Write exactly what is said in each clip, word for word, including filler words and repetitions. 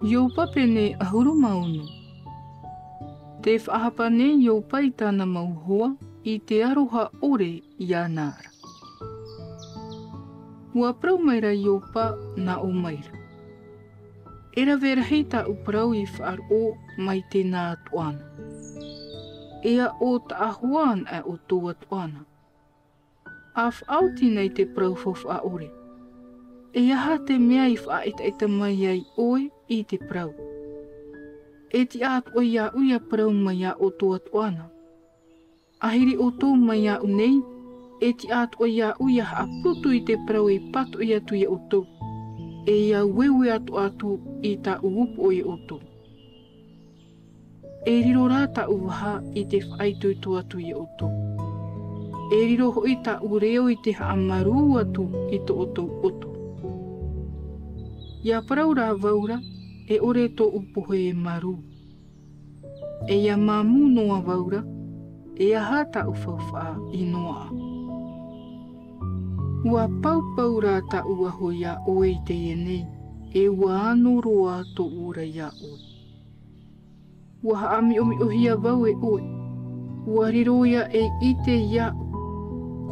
Ioba pene ʻahuru mā ono. Tē faʻahapa nei Ioba i tāna mau hoa i te aroha ʻore iāna ra. ʻUa parau maira Ioba, nā ʻō maira: E rave rahi tāʻu parau i faʻaroʻo mai tēnā atoʻa na. E aʻo taʻahoa anaʻe ʻoutou atoʻa na. ʻA faʻaoti nei te parau faufaʻa ʻore. E aha te mea i faʻaʻetaʻeta mai ai ʻoe i te parau? E tiʻa atoʻa iāʻu ʻia parau mai iā ʻoutou atoʻa na. ʻA hiri ʻoutou mai iāʻu nei, e tiʻa atoʻa iāʻu ʻia haʻaputu i te parau e pātoʻi atu iā ʻoutou, e ʻia ueue atoʻa atu i tāʻu upoʻo iā ʻoutou. E riro rā tāʻu vaha i te faʻaitoito atu iā ʻoutou. E riro hoʻi tāʻu reo i te haʻamarū atu i tō ʻoutou ʻoto. ʻIa parau rā vau ra, e ʻore tōʻu pohe e marū. E ʻia māmū noa vau ra, e aha tāʻu faufaʻa i noaʻa? ʻUa paupau rā tāʻu aho iā ʻoe i teie nei, e ʻua ano roa tōʻu ora iā ʻoe. ʻUa haʻamiʻomiʻohia vau e ʻoe, ʻua riro ia ei ʻite iāʻu.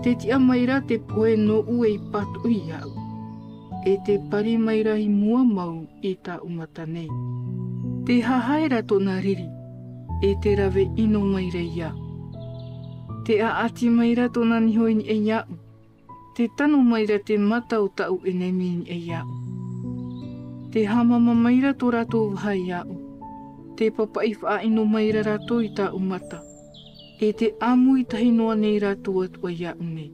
Tē tiʻa maira te pohe nōʻu ei pātoʻi iāʻu, e tē pari maira i mua mau i tāʻu mata nei. Tē hahae ra tōna riri, e tē rave ʻino maira iāʻu. Tē ʻaʻati maira tōna niho i niʻa iāʻu, tē tano maira te mata o tāʻu ʻenemi i niʻa iāʻu. Tē hāmama maira tō rātou vaha iāʻu, tē papaʻi faʻaʻino maira rātou i tāʻu mata, e tē ʻāmui tahi noa nei rātou atoʻa iāʻu nei.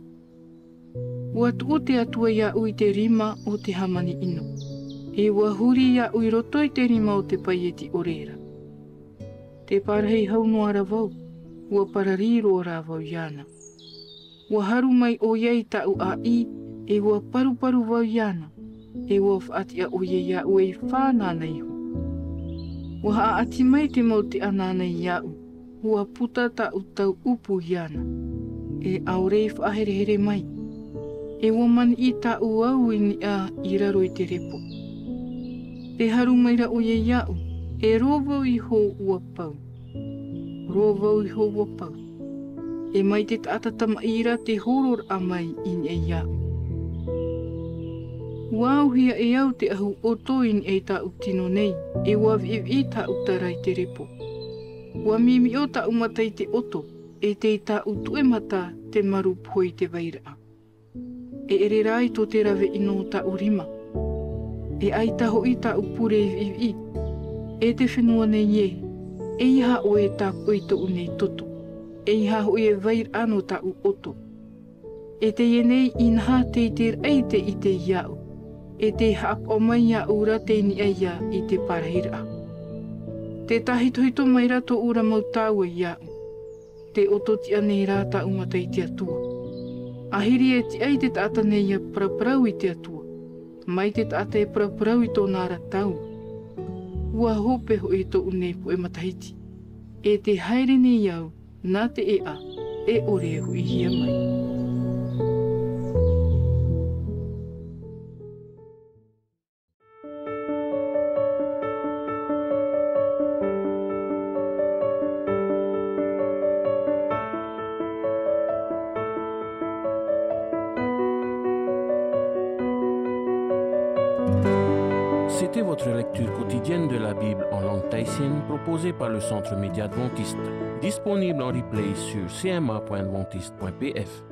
ʻUa tuʻu te Atua iāʻu i te rima o te hāmani ʻino, e ʻua huri iāʻu i roto i te rima o te paieti ʻore ra. Tē parahi hau noa ra vau, ʻua parari roa rā vau iāna. ʻUa haru mai ʻoia i tāʻu ʻāʻī, e ʻua paruparu vau iāna, e ʻua faʻatiʻa ʻoia iāʻu ei fānaʻana iho. ʻUa haʻaʻati mai te mau teʻa nāna iāʻu, ʻua puta tāʻu tauʻupu iāna, e ʻaore i faʻaherehere mai. E ʻua maniʻi tāʻu au i niʻa i raro i te repo. Tē haru maira ʻoia iāʻu, e rō vau iho ʻua pau. Rō vau iho ʻua pau. E mai te taʻata tamaʻi ra te hōroraʻa mai i niʻa iāʻu. ʻUa auhia e au te ʻahu ʻoto i niʻa i tāʻu tino nei, e ʻua viʻiviʻi tāʻu tara i te repo. ʻUa mimiʻo tāʻu mata i te ʻoto, e tei tāʻu tuʻe mata te maru pohe i te vairaʻa. E ʻere rā i tō te rave ʻino o tāʻu rima. E ʻaita hoʻi tāʻu pure i viʻiviʻi. E te fenua nei ē, ʻeiaha ʻoe e tāpoʻi i tōʻu nei toto, ʻeiaha hoʻi e vairaʻa nō tāʻu ʻoto. E teie nei, inaha tē ʻite raʻa i te ʻite iāʻu, e tē haʻapaʻo mai iāʻu ra tei niʻa ia i te parahiraʻa. Tē tāhitohito maira tōʻu ra mau tāua iāʻu. Tē ʻoto tiʻa nei rā tāʻu mata i te Atua. ʻA hiri e tiʻa i te taʻata nei ʻia paraparau i te Atua, mai te taʻata e paraparau i tōna ra tāua. ʻUa hope hoʻi tōʻu nei puʻe matahiti, e tē haere nei au, nā te ʻēʻa, e ʻore e hoʻihia mai. C'était votre lecture quotidienne de la Bible en langue tahitienne proposée par le Centre Média Adventiste, disponible en replay sur C M A point adventiste point P F.